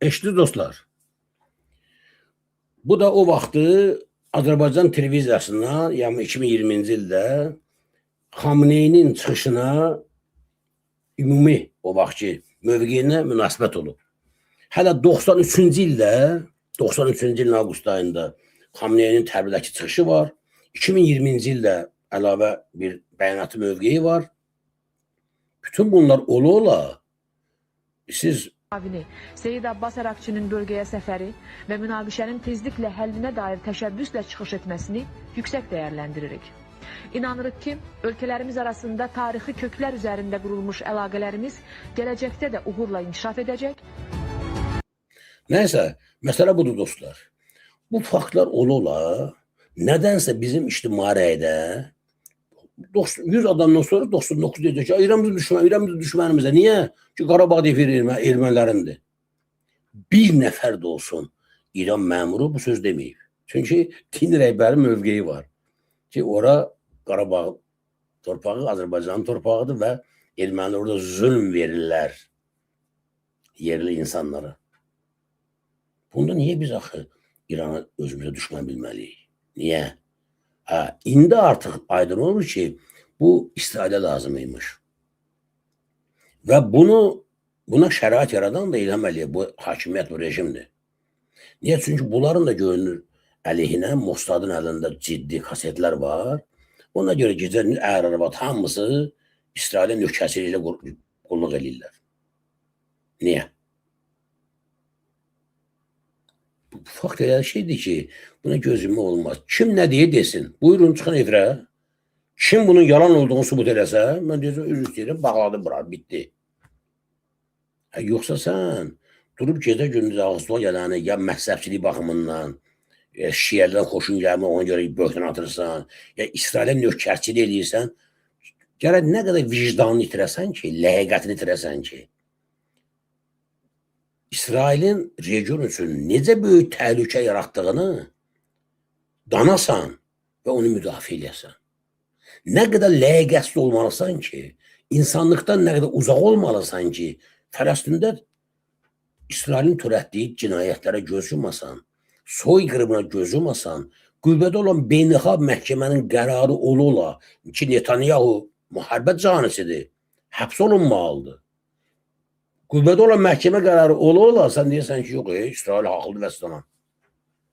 Eşitdiniz dostlar. Bu da o vaxtı Azərbaycan televiziyasına, yəni 2020-ci ildə Xamneyinin çıxışına ümumi o vaxtki mövqeyinə münasibət olub. Hələ 93-cü ildə, 93-cü ilin avqust ayında Xamneyinin Təbrizdəki çıxışı var. 2020-ci ildə əlavə bir bəyanatı mövqeyi var. Bütün bunlar ola-ola siz müavini Seyid Abbas Ərakçinin bölgəyə səfəri və münaqişənin tezliklə həllinə dair təşəbbüslə çıxış etməsini yüksək dəyərləndiririk. İnanırıq ki, ölkələrimiz arasında tarixi köklər üzərində qurulmuş əlaqələrimiz gələcəkdə də uğurla inkişaf edəcək. Nəysə, məsələ budur dostlar. Bu faktlar ola-ola nədənsə bizim ictimai rəydə 100 adamdan sonra 99 deyəcək ki, İran bizim düşmən, İran bizim düşmənimizdir. Niyə? Ki Qarabağ deyir ermənilərindir. Bir nəfər də olsun İran məmuru bu söz deməyib. Çünki din rəhbəri mövqeyi var ki, ora Qarabağ torpağı Azərbaycanın torpağıdır və ermənilər orada zülm verirlər yerli insanlara. Bunda niyə biz axı İranı özümüzə düşmən bilməliyik? Niyə? Ha, indi artıq aydın olur ki, bu İsrailə lazım imiş. Və buna şərait yaradan da İlham Əliyev, bu hakimiyyət, bu rejimdir. Niyə? Çünki bunların da görünür əleyhinə Mossadın əlində ciddi kasetlər var. Ona görə gecə ər arvad hamısı İsrailin nökərçiliyi ilə qulluq eləyirlər. Niyə? Bu fakt elə şeydir ki, buna göz yummaq olmaz. Kim nə deyir desin. Buyurun çıxın efirə. Kim bunun yalan olduğunu sübut eləsə, mən deyəcəm, üzr istəyirəm, bağladım bura, bitdi. Hə, yoxsa sən durub gecə gündüz ağzına gələni ya məhzəbçilik baxımından, ya şiələrdən xoşun gəlmir, ona görə böhtan atırsan, ya İsrailə nökərçilik eləyirsən, gərək nə qədər vicdanını itirəsən ki, ləyaqətini itirəsən ki, İsrailin region üçün necə böyük təhlükə yaratdığını danasan və onu müdafiə eləyəsən. Nə qədər ləyaqətsiz olmalısan ki, insanlıqdan nə qədər uzaq olmalısan ki, Fələstində İsrailin törətdiyi cinayətlərə göz yumasan, soyqırımına göz yumasan, qüvvədə olan beynəlxalq məhkəmənin qərarı ola-ola ki, Netanyahu müharibə canisidir, həbs olunmalıdır. Qüvvədə olan məhkəmə qərarı ola-ola sən deyirsən ki, yox, İsrail haqlıdır və salam.